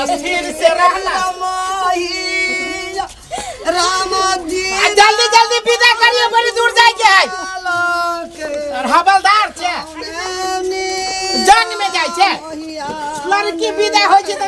स्थिर से रहना। राम जी आ जल्दी जल्दी विदा करियो, बड़ी दूर जाए के है। और हवलदार छे, जंग में जाए छे, लड़की विदा होय छे त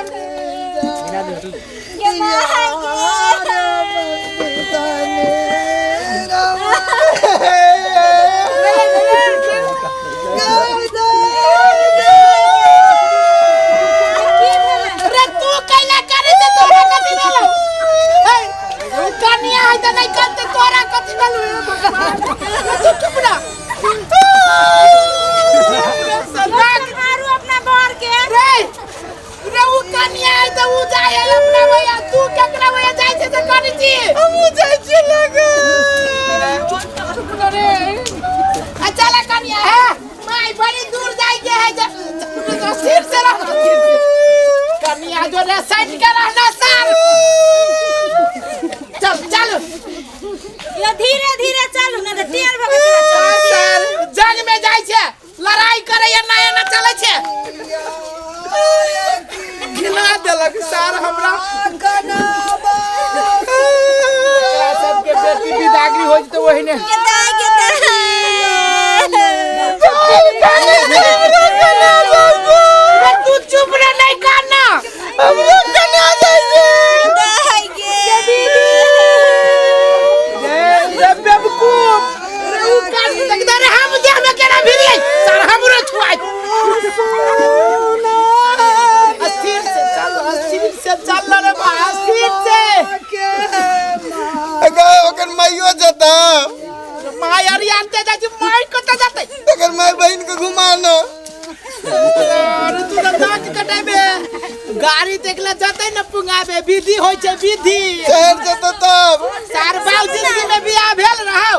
रे तू कैला करे छे, तोरा कथी भेलौ? हे, उ कनिया है त नहीं करते, तोरा कथी भेलौ? हे भगवान, तू चुप ना। मारू अपना बर के। रे रे, उ कनिया है त उ जाय है अपना भैया, तू केकरा भैया जाय छे से करै छी? हम जाय छी लगे। चुप ना रे। आ चला कनिया है माई, बड़ी दूर जाय के है। सिर से रहना, सिर से कनिया जो रे साइड के रहना सर। चल चल। यो धीरे धीरे चलू ना त टेर भऽ के चलू। सर जंग में जाय छे, लड़ाई करे या ना एना चले छे। घिना देलक सर हमरा। एकरा सबके बेटी विदागरी हो जेतै ओहिने। गेता गेता। रे तू चुप रे, नहीं काना। दीदी रे रे बेवकूफ रे, उ कान देख दे रे, हम देह में केना भिड़ियै सर, हमरो छुआई। स्थिर से चल, स्थिर से चल रे भाई, स्थिर से। ओकर माइयो जता। माय अरियानते जाइ छी, माय कतऽ जेतै? तकर माय बहिन के घुमा न। अरे तू तऽ नाक कटेबे, गाड़ी देखला जतै न पुंगाबे, विधि होइ छै विधि। शहर जता तब। सार बाप जिंदगी में बियाह भेल रहौ,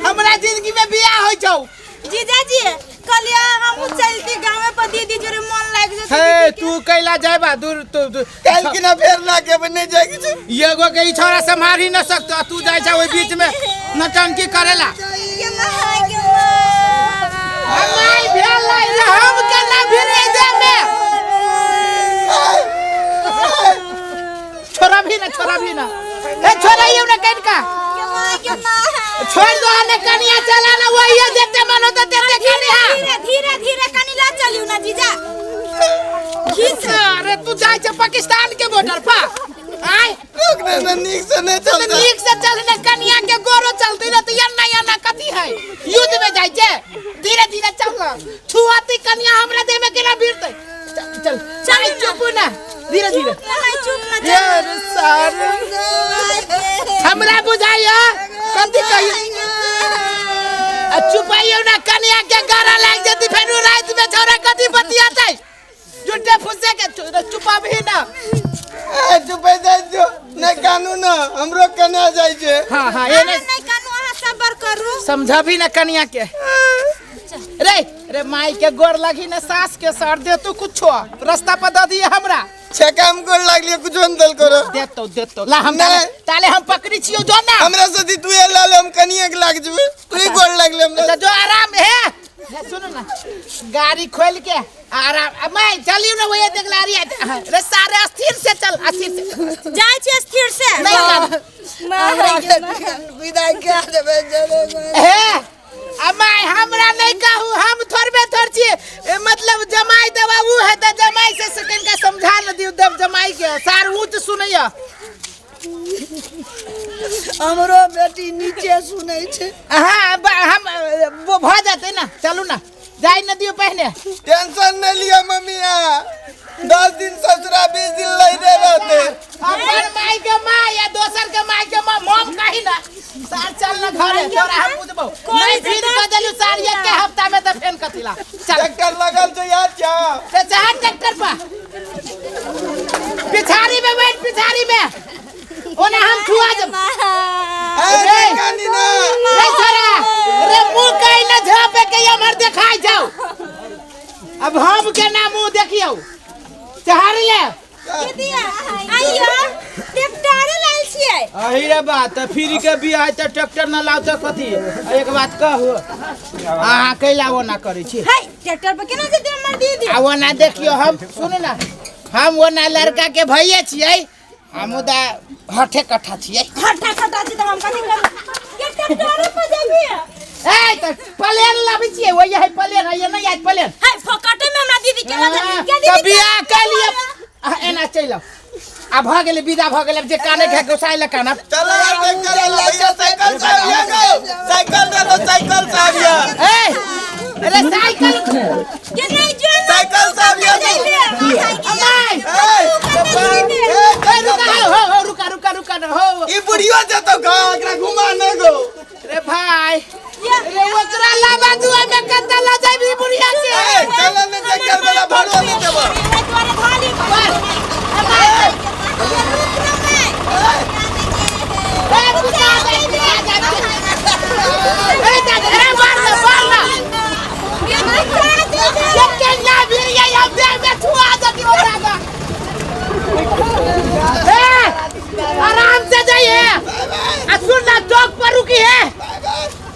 हमरा जिंदगी में बियाह होइ छौ। जीजाजी कहलियै हमहूँ चलती गाँवे पर, दीदी जोरे मन लागि जेतै। हे, तू कैला जायबा दूर तू काल्हि कि ना फेर ला के नहीं जाए के छै। एगो के ई छोरा संभाल ही न सकतो, तू जाइ छा ओहि बीच में नौटंकी करेला। के माय के माय। माय भेल लाई रे, हम केना भिड़े दे में। छोरा भी ना, छोरा भी ना, ए छोरा ये ना कनका। के माय के माय। छोड़ दो ने कनिया, चला ना, वही जेते मन होते तेते कनिया। धीरे धीरे धीरे कनी ला चलियो ना जीजा, खींच। अरे तू जाइ छे पाकिस्तान के बॉर्डर पर आय? रुक ने ना, नीक से नहीं तो चलता। नीक से चल ने, कनिया के गोरो चलती ना तो यन्ना यन्ना कथी है, युद्ध में जाइ छे? धीरे धीरे चल ना, छुआती कनिया हमरा देह में केना भिड़तै? चल चल चल, चुप ना, धीरे धीरे। नहीं, चुप ना। यार सर हमरा बुझाइया कथी कहियो। आ चुपाइयो ना, कनिया के गारा लाग जेती, फेरू रात में छोरा कथी बतियातै झूठे फुसे के। चुपा भी ना। ए चुपे जाइ जो, नहीं कानू ना, हमरो कन्या जाइ छै। हाँ हाँ, एने नहीं कानू, अहाँ सबर करू। समझा भी ना कनिया के। रे रे, माई के गोर लगी ना, सास के सर दे तू, कुछो रास्ता पर दे दिए हमरा। छेका हम गोर लागलिए, कुछो नहीं दल करो। देतो देतो, ला हम ताले नहीं। ताले हम पकड़ी छियो, जो ना। हमरा से दी तू ये लाल, हम कनिया के लाग जेबे, तू ही गोर लागले हमरा। तो जो आराम है, है, सुनो ना, गाड़ी खोल के आराम। अब मैं चलियो ना, वही देख ला रही है रे सारे। अस्थिर से चल, अस्थिर से। जाइ छी स्थिर से। नहीं ना। विदाई कए देबै जरे। हे अमाय, हमरा नहीं कहू, हम थोड़बे थोड़ छी। मतलब जमाई देवा उ है त जमाई से से कनिका समझा न दियौ देव जमाई के, सार ऊँच सुनैया। हमरो बेटी नीचे सुनै छै। हाँ, हम वो भ जेतै ना, चलू ना, जाय न दियौ पहिने। टेंशन नहीं लिया मम्मिया, 10 दिन ससुरा 20 दिन लैरे रहते। अपन माई के माँ या दोसर के माई के माँ मम कही ना। सार चल ना घरे, तोरा हम बुझबौ नहीं। फिर कह देलु सार एक हफ्ता में त फेन कथिला चल। ट्रैक्टर लगल छै याद छौ? ते चाह ट्रैक्टर पर पिछाड़ी में बैठ, पिछाड़ी में ओना हम छुआ जब। ए रे। कानी ना। रे छोरा रे, मुंह कहीं न झापे के हमर देखाई जाओ। अब हम के ना मुंह देखियो, चढ़ ले। दीदी आइयो, ट्रैक्टरे लायल छियै। अही रे बात त फ्री के बियाह है त ट्रैक्टर न लाउ त कथी? एक बात कहू, अहाँ कैला ओना करै छी? है, ट्रैक्टर पर केना जेतै हमर दीदी? आ ओना देखियो, हम सुनू ना, हम ओना लड़का के भैया छियै, हम मुदा हठे कट्ठा छियै। हट्टा खट्टा छी तऽ हम कथी करू? के ट्रैक्टरे पर जेबही? ए तऽ प्लेन लाबै छियै, ओहि है प्लेन है, नहि आयत प्लेन। है फोकटे में हमरा दीदी के लगा हाँ, के तऽ दीदी बियाह कऽ लिअ। आ, एना चलि आउ। आ भऽ गेलै, विदा भऽ गेलै। आब जे कानै के गोसाइ लए कानब। चलो यार, ट्रैक्टर वाला भैया, साइकिल से आबिया गो, साइकिल दे दो, साइकिल से आबिया। ए अरे साइकिल के नहीं जो साइकिल से आबिया तू। अमाय ए, ए, ए रुका, हो हो, रुका रुका रुका न हो। ई बुढ़ियो जतो गाँव, एकरा घुमा न गो। रे भाई रे, ओकरा लाबा दू में कत्ता ला जाबी बुढ़िया के। ए, चल ने, ट्रैक्टर वाला भाड़ो नहीं देबो। ए कुत्ता दे, कुत्ता दे। ए दादा, ए मार ना, मार ना। ये केन्या भिड़िया हम देह में छुआ जति ओकरा का। ए आराम से जाइए आ सुन ना, चौक पर रुकी है।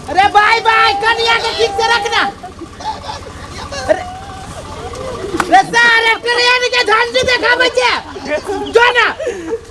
अरे बाय बाय, कनिया के ठीक से रखना। अरे रे सारे ट्रेन के झंडी देखाबै छै, जो ना।